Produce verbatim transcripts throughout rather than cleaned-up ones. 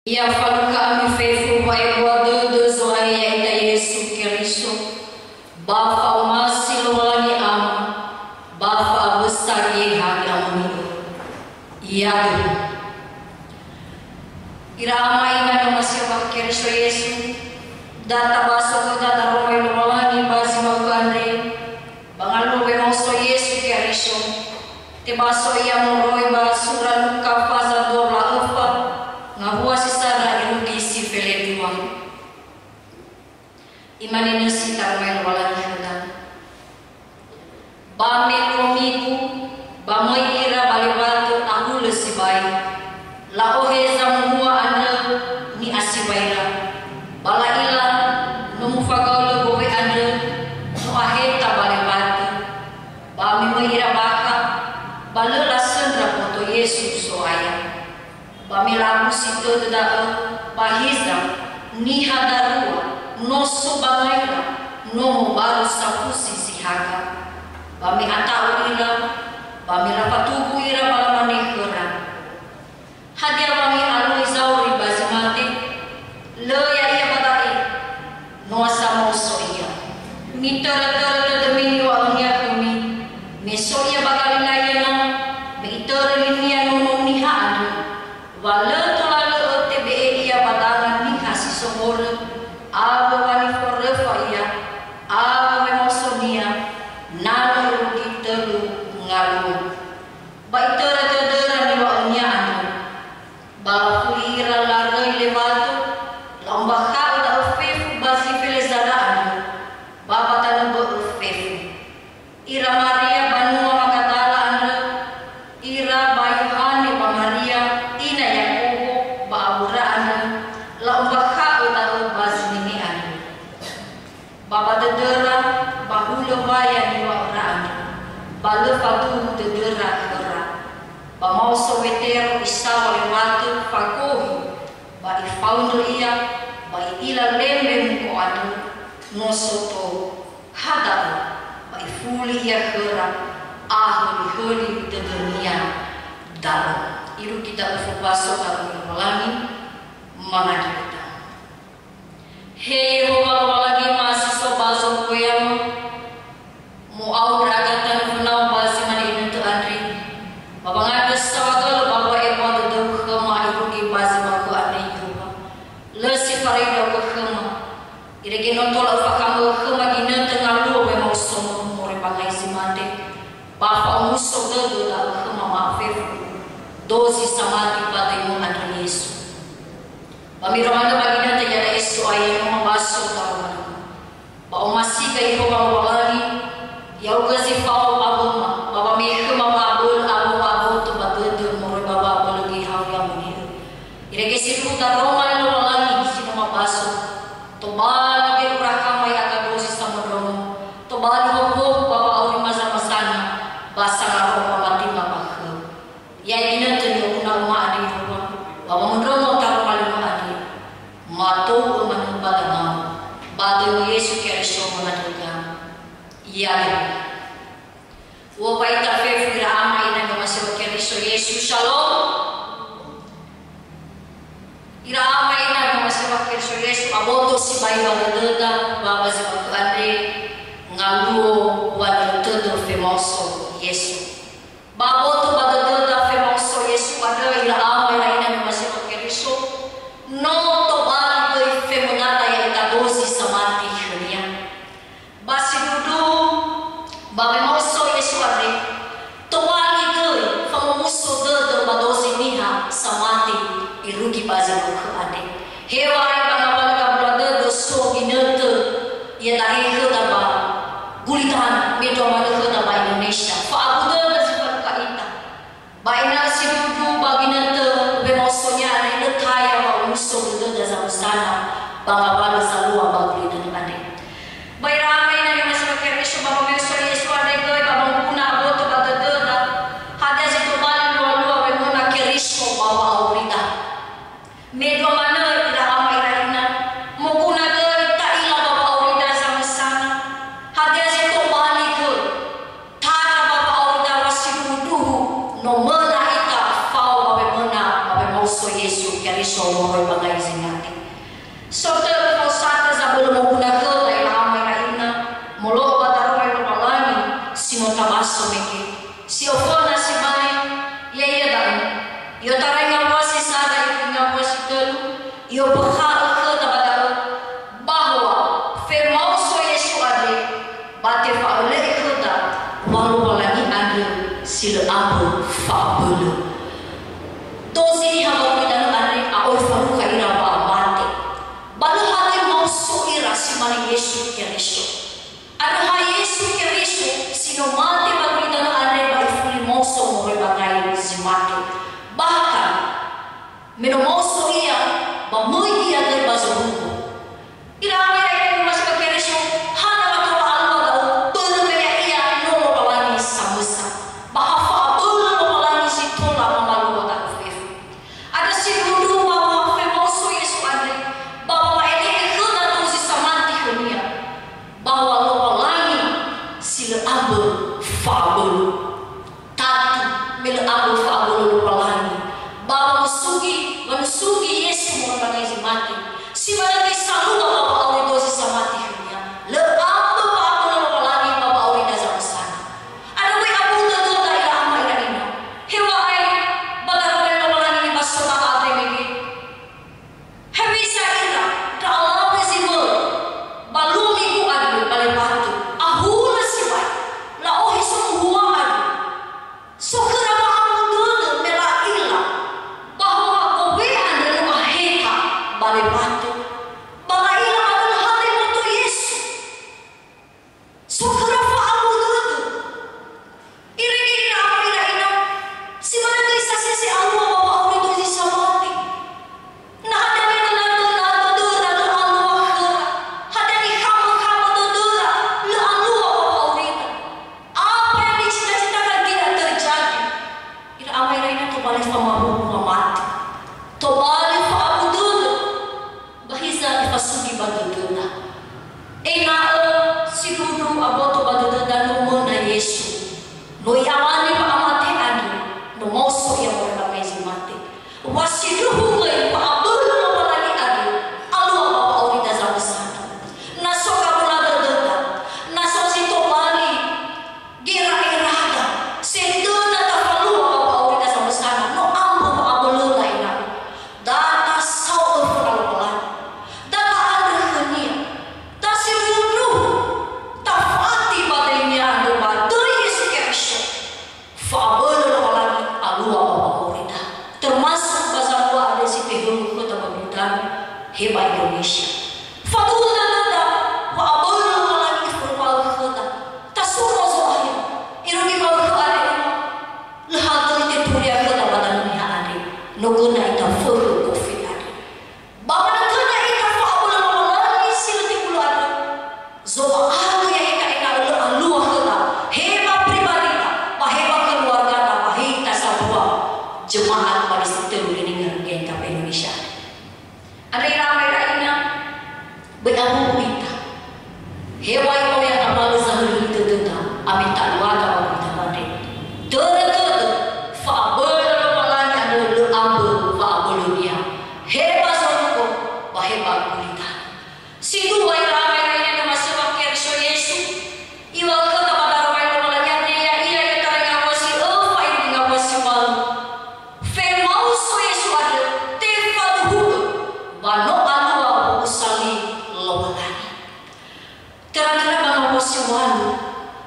Ya falukha ami fefu wa'ebua dödö Zo'aya ya'ita Yesu Keriso, ba fa'omasi Lowalangi Ama, ba fa'abösa Geheha Ni'amoni'ö. Iadöhö. Ira ama ina ni'omasi'ö ba Keriso Yesu, da tabaso khöda daroma Lowalangi ba zi ma'ökhö andre, ba ngaluo wemaoso Yesu Keriso, tebaso ia moroi ba sura Luka faza dua wulu a öfa, ngawua si sara irugi si felendrua. Imane nösi taroma Lowalangi khöda. Ba me luo migu, ba möi ira ba lewatö ahulö sibai. La'ohe zamuhua andrö ni'asibaira. Ba la'ila no mufagaulö gowe andrö no aheta ba lewatö. Ba me möi ira bakha, ba lö lasöndra boto Yesu So'aya. Ba me labusi tödö da'ö, ba hiza, niha darua, no so ba ngaira, no mobaru safusi zi haga. Ba me ata'u ira, ba me lafatugu ira ba lamane khöra, "Hadia wa mi'alui zauri ba zi mate? Lö ya'ia ba da'e, no sa maoso ia." Mitörö-törö tödömi niŵa'önia khömi, me so ia ba Galilea no, me itörö linia Nono Niha andrö, wa lö tola lö'ö tebe'e ia ba danga niha si so horö, awö wa niforöfa ia, awö wemaosonia, na no irugi tölu ngaluo. Ba itörö tödöra niŵa'önia andrö. Ba lafuli ira laröi lewatö, la'ombakha'ö da'ö fefu ba zi felezara andrö, ba ba tanö bö'ö fefu. Ira Maria banua Magadala andrö, ira ba Yohane ba Maria, ina Yakobo, ba awöra andrö, la'ombakha'ö da'ö ba zinenge andrö. Ba ba dödöra, ba hulö waya niŵa'öra andrö, ba lö faduhu dödöra khöra. Ba maoso Wetero isaŵa lewatö fagohi, ba ifaundrö ia, ba i'ila lembe muko andrö, no so tou. Ha da'ö, ba ifuli ia khöra, ahölihöli dödönia da'ö. Irugi da'ö fobaso da'ö Lowalangi, mangandrö khöda. He Yehowa Lowalangi ma si so ba zombua ya'o, mo'ao ndra'aga tanö fönao ba zi mane inötö andre, ba wangandrö saŵa gölö ba wa'ebua dödöu khöma irugi ba zi ma'ökhö andre Yehowa. Lö si faröi ndra'ugö khöma. Irege no tola öfakhamö'ö khöma ginötö ngaluo wemaosomu moroi ba ngai zi mate, ba fa'omuso dödö da'ö khöma ma'afefu dozi samati ba döimu andrö Yesu. Ba miroma nö ba ginötö iada'e So'aya no mabaso taroma nö. Ba omasiga Yehowa Lowalangi, ya'ugö zi fao awöma, ba wame'e khöma wa'abölö awö wa'aboto ba dödö moroi ba wa'abölö Geheha Ni'amoni'ö. Irege sindruhu daroma nö Lowalangi si no mabaso. Tobali gö ura khöma ya'aga dozi samondrongo. Tobali hohohu ba wa'aurima zamösana, ba sangala'o wamatima ba khöu. Ya'e ginötö ni'oguna'öma andre Yehowa, ba wamondrongo taroma lima andre, matou'ö manö ba dangau, ba döi Yesu Keriso wangandröga. Ya'e. U'opa ita fefu ira ama ina ni'omasi'ö Keriso Yesu, Shalom. Ira ama ina ni'omasi'ö Keriso Yesu, aboto sibai ba dödöda, ba ba zi ma'ökhö andre, ngaluo wanörö tödö femaoso Yesu. Ba aboto ba dödöda femaoso Yesu andrö ira ama ira ina ni'omasi'ö Keriso, no tobali göi femönada ya'ita dozi samati khönia. Ba sindruhu, ba wemaoso Yesu andre, tobali göi fangomuso dödö ba dozi niha samati irugi ba zi ma'ökhö andre. Heŵa'ae ba ngawalö gabula dödö so ginötö, iada'e khöda ba gulidanö, mendrua manö khöda ba Indonesia. Fa'abu dödö zi falukha ita. Ba ena'ö sindruhu ba ginötö wemaosonia andre lö taya wa'omuso dödöda zamösana ba ngawalö zalua ba gulidanö andre. Ba ira ama ina ni'omasi'ö Keriso ba wamaoso Yesu andre göi ba manguna aboto ba dödöda, hadia zi tobali lualua wemöna Keriso ba wa'aurida. Mendrua manö ira ama ira ina, moguna göi ta'ila ba wa'aurida zamösana, hadia zi tobali göi, tara ba wa'aurida wa sindruhu-ndruhu, no möna ita fao ba wemöna ba wemaoso Yesu Keriso moroi ba Lowalangi zi mate. So tölu faosatö zabölö moguna khöda ira ama ira ina, molo'ö ba daroma Lowalangi si no tabaso mege. Si oföna sibai, ya'ia da'ö. I'otarai ngawua si sara, irugi ngawua si tölu, i'ombakha'ö khöda ba da'ö, bahwa femaoso Yesu andre, ba tefa'ölö'ö khöda wa Lowalangi andrö si lö ambö fa'abölö. Dozi niha ba gulidanö andre a'oi falukha ira wa'amate. Ba lö hadöi maoso ira si mane Yesu Keriso. Andrö ha Yesu Keriso si no mate ba gulidanö andre ba ifuli maoso moroi ba ngai zi mate. Bahkan, me no maoso ia, ba möi ia göi ba zorugo. Ira ama ira ina ni'omasi'ö Keriso, hana wa tola alua da'ö, börö me ya'ia no Lowalangi samösa. Ba ha fa'abölö Lowalangi si tola mamalua da'ö fefu. Andrö sindruhu ba wa'afemaoso Yesu andre, ba wa'ele'e khöda tou zi samati khönia, bahwa Lowalangi si lö ambö fa'abölö. Tatu, me lö ambö fa'abölö Lowalangi. Ba wanusugi, wanusugi Yesu moroi ba ngai zi mate. Si manö göi salua ba wa'auri tou zi samati khönia. Lö ambö fa'abölö Lowalangi ba wa'aurida zamösana. Andrö böi abu dödöda ira ama ira ina. Heŵa'ae ba daroma Lowalangi ba so da'a andre mege. Hewisa ira, ndra alawe zi möi, ba luo minggu andrö ba lewatö, ahulö sibai, la'ohe somuhua andrö. So khöra wa'abu dödö me la'ila, bahwa gowe andrö no aheta ba lewatö, ba la'ila ba dödö hade boto Yesu. So khöra fa'abu dödö. Irege ira ama ira ina, si manö göi sasese alua ba wa'auri tou zi samati. Na hadia nidöna-döna dödöra lö alua khöra, hadia nikhamö-khamö dödöra lö alua ba wa'aurida. Apa yang dicita-citakan tidak terjadi. Ira ama ira ina tobali famahuhuo mate. Tobali fa'abu dödö. Ba hiza ifasugi ba dödöda. Ena'ö sindruhu aboto ba dödöda no möna Yesu. No i'awali wa'amate andrö, no maoso ia moroi ba ngai zi mate. Wa sindruhu göi fa'abölö Lowalangi andrö, alua ba wa'aurida zamösana. Na so gabula dödöda, na so zi tobali, gera'erada, sedöda tafalua ba wa'aurida zamösana, no ambö wa'abölöda ena'ö. Da tasao'ö föna Lowalangi. Da ta'andrö khönia. Da sindruhu. Tafati ba döinia andrö ba döi Yesu Keriso. Fa'abölö Lowalangi alua ba wa'aurida. Termasuk ba zalua andre si tehölu khöda ba Britania, he ba Indonesia. Faduhu dödöda, wa'abölö Lowalangi iforoma'ö khöda. Tasura Zo'aya, irugi ma'ökhö andre, lö hadöi teturia khöda ba danö niha andre, no göna ita fökhö kofe andre. Ba manötöna ita fa'abölö Lowalangi si lö tebulö andrö, zo'alu ya'ita ena'ö lö alua khöda, he ba pribadida, ba he ba keluargada, ba he ita sambua jemaat ba döi si tölu Leningrad Genta ba Indonesia. Andrö ira ama ira ina, böi abu ita. Heŵa'ae oya tabalö zahölöli dödöda, ami ta'uaga ba gulidanö andre. Törö tödö, fa'abölö Lowalangi andrö lö ambö fa'abölönia. He ba zorugo, ba he ba gulidanö. Si dua ira ama ira ina ni'omasi'ö Keriso Yesu, iŵa'ö khöda ba daroma Lowalangi andre, ya'ia i'otarai ngawua si öfa irugi ngawua si ŵalu. Femaoso Yesu andrö tefaduhu'ö wa no alua wo'usali Lowalangi. Töra-töra ba ngawua si ŵalu,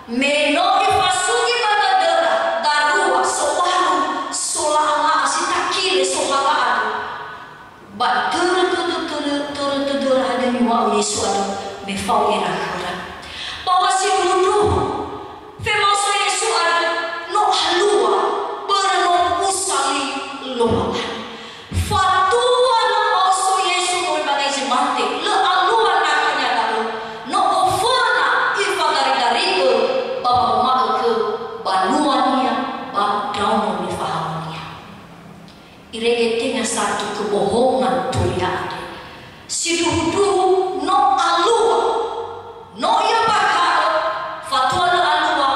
me no ifasugi ba dödöra darua, sobalu, sola'ala'a, si takile, sohala'a andrö. Ba törö tödö, törö, törö tödöra hadia niŵa'ö Yesu andrö me fao ira khöra. Ba wa sindruhu, femaoso Yesu andrö no alua, börö no usali Lowalangi. Fatua lö maoso Yesu moroi ba ngai zi mate, lö alua nakhonia da'ö, no oföna ifadari-dari'ö ba wanguma'ö khö banuania ba ndraono nifahaönia. Irege tenga satu kebohongan turia andre. Sindruhu-ndruhu no alua, no i'ombakha'ö, fatua lö alua,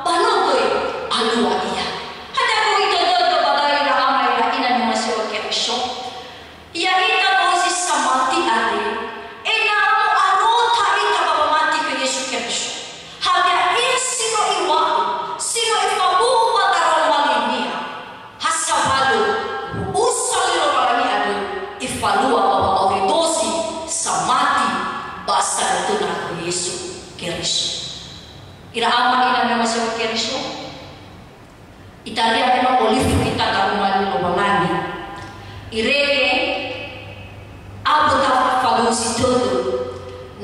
ba no göi alua ia. Hadia goita dödö ba da'ö ira ama ira ina ni'omasi'ö Keriso? Ya'ita no falua ba wa'auri dozi samati ba samatö-Nia khö Yesu Keriso. Ira ama ina me omasi'ö Keriso, itaria memang olifu ita daroma li Lowalangi. Irege, abö tafagausi tödö,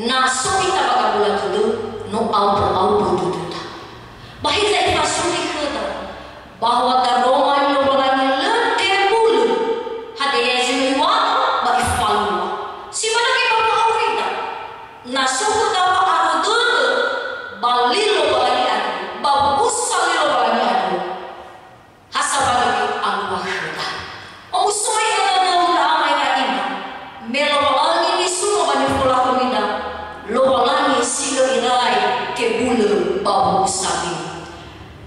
na so ita ba gabula dödö, no aubö-aubö dödöda. Ba hiza ifasuri khöda, bahwa daroma li Lowalangi lö tebulö. Hadia zi no iŵa'ö ba ifalua. Si manö gö ba wa'aurida. Na so khöda wa'aro dödö ba li Lowalangi andrö, ba wa'usa li Lowalangi andrö, ha sabato alua khöda. Omusoi'ö dödöu ira ama ira ina, me Lowalangi nisuno ba nifola khömida, Lowalangi si lö irai tebulö ba wa'usa li.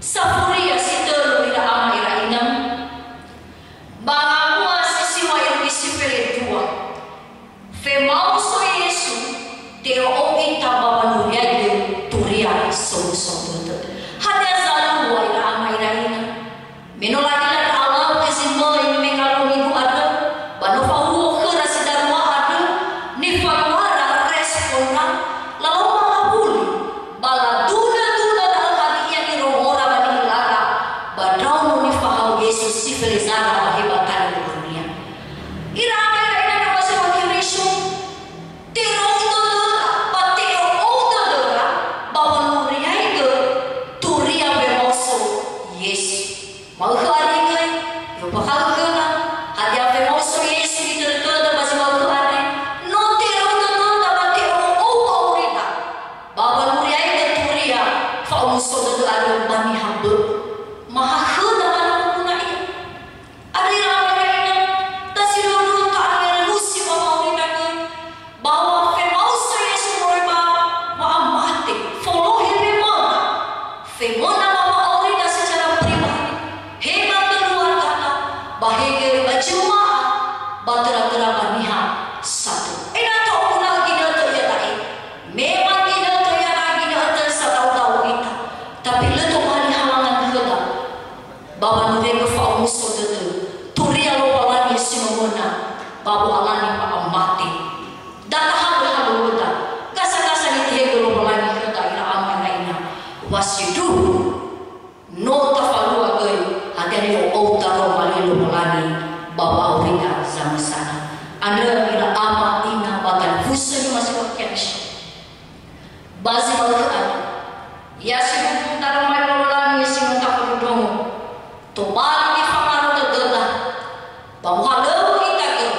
Safuria si tölu ira ama ira ina, ba ngawua si siŵa irugi si felendrua. Femaoso Yesu, te'o'ou ita ba wanuriaigö turia somuso dödö. Hadia zalua ira ama ira ina? Me no la'ila ndra alawe zi möi me ngaluo minggu andrö, ba no fahuhuo khöra si darua andrö, nifaluara responra, laoma ngawuli, ba ladunö-dunö da'ö hadia nirongora ba ni'ilada, ba ndraono nifahaö Yesu si felezara ba hebatania. Ira ama ira ina, ira ama si Keriso, terou dödöra, ba te'o'ou dödöra, ba wanuriaigö turia wemaoso Yesu. Ma'ökhö andre göi, i'ombakha'ö khöda, hadia femaoso Yesu itörö tödö ba zi ma'ökhö andre, no terou dödöda ba te'o'ou wa'aurida, ba wanuriaigö turia fa'omuso dödö andrö ba niha bö'ö. Mahakhöda manö guna ia. Andrö ira ama ira ina, dasindruhu ta'alusi ba wa'aurida göi, bahwa femaoso Yesu moroi ba wa'amate, folohe wemöna, femöna ba wa'aurida secara pribadi, he ba keluargada, ba he göi ba jemaah, ba töra-töra ba niha satua. Ena'ö ta'oguna'ö ginötö iada'e, memang ginötö iada'e ginötö sadao-dao ita, tapi lö tobali halangan khöda. Ba wanuriaigö fa'omuso dödö, turia Lowalangi si no möna, ba wo'alani wa'amate. Da tahalö halöŵöda, gasa-gasa nitehegö Lowalangi khöda ira ama ira ina, wa sindruhu, no tafalua göi, hadia ni'o'ou daroma li Lowalangi, ba wa'aurida zamösana. Andrö ira ama ina ba talifusö ni'omasi'ö Keriso. Ba zi ma'ökhö andrö, ya sindruhu daroma li Lowalangi si no tafondrondrongo, tobali nifangaro dödöda, ba mohalöŵö ita göi,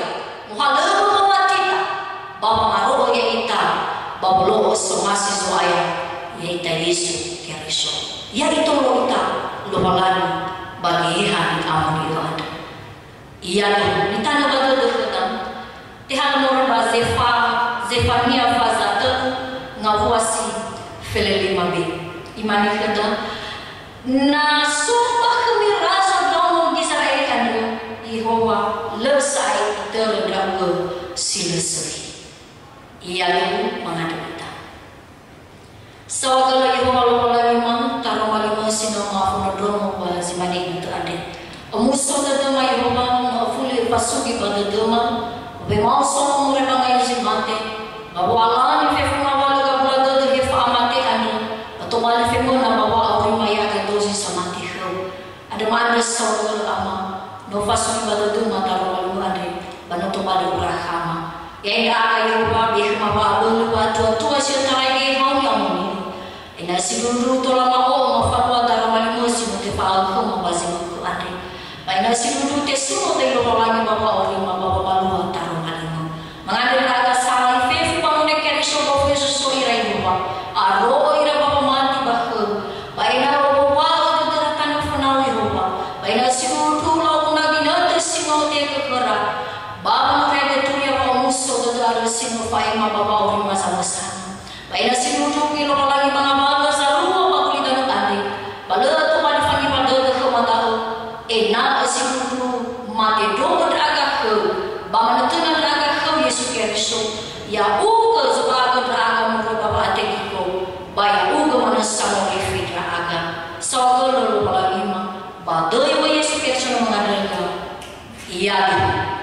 mohalöŵö mawatita, ba wangaro'ö ya'ita ba wolo'ö somasi Zo'aya, ya'ita Yesu Keriso. Ya itolo ita Lowalangi ba Geheha ni'amoni'ö andrö. Iada'e, nitanö ba dödö khöda. Tehalö moroi ba Zefa-, Zefania faza tölu ngawua si felelima be. Imane khöda, "Na so ba khömi razo ndraono Gizera'eli andrö, Yehowa, lö sa'ae itörö ndra'ugö si lö sökhi." Iada'e, mangandrö ita. Saohagölö Yehowa Lowalangi-Mö, taroma li-Mö si no mafondrondrongo ba zi mane ginötö andre. Omuso dödöma Yehowa, no öfuli öfasugi ba dödöma, wemaoso-Mö moroi ba ngayu zi mate, ba wo'alani fefu ngawalö gabula dödö he fa'amate andrö, ba tobali femöna ba wa'aurima ya'aga dozi samati khöu. Andrö ma'andrö saohagölö Ama, no fasugi ba dödöma taroma li-Mö andre, ba no tobali ura khöma. Ya'e ndra'aga Yehowa, be khöma wa'abölö wa'atuatua si ötarai Geheha-U ni'amoni'ö. Ena'ö sindruhu tola ma'o'ö mafalua daroma li-Mö si no tefa'aö khöma ba zi ma'ökhö andre. Ba ena'ö sindruhu tesuno döi Lowalangi ba wa'aurima ba wabalua taroma li-Mö. Mangandrö ndra'aga sala fefu ba mone Keriso ba Yesu so ira Yehowa. Aro'ö ira ba wamati ba khöu. Ba ena'ö obowa'ö dödöra tanö fönau Yehowa. Ba ena'ö sindruhu la'oguna ginötö si no tehegö khöra. Ba wanuriaigö turia wa'omuso dödö andrö si no fa'ema ba wa'aurima zamösana. Ba ena'ö sindruhu Lowalangi ba ngawalö zalua ba gulidanö andre. Ba lö tobali fangiwa dödö khöma da'ö, ena'ö sindruhu matedrogö ndra'aga khöu, ba manötöna ndra'aga khöu Yesu Keriso, ya'ugö zo'agö ndra'aga moroi ba wa'ategiko, ba ya'ugö manö sangorifi ndra'aga. Saohagölö Lowalangi-Ma, ba döi-Mö Yesu Keriso no mangandrö. Iada'e.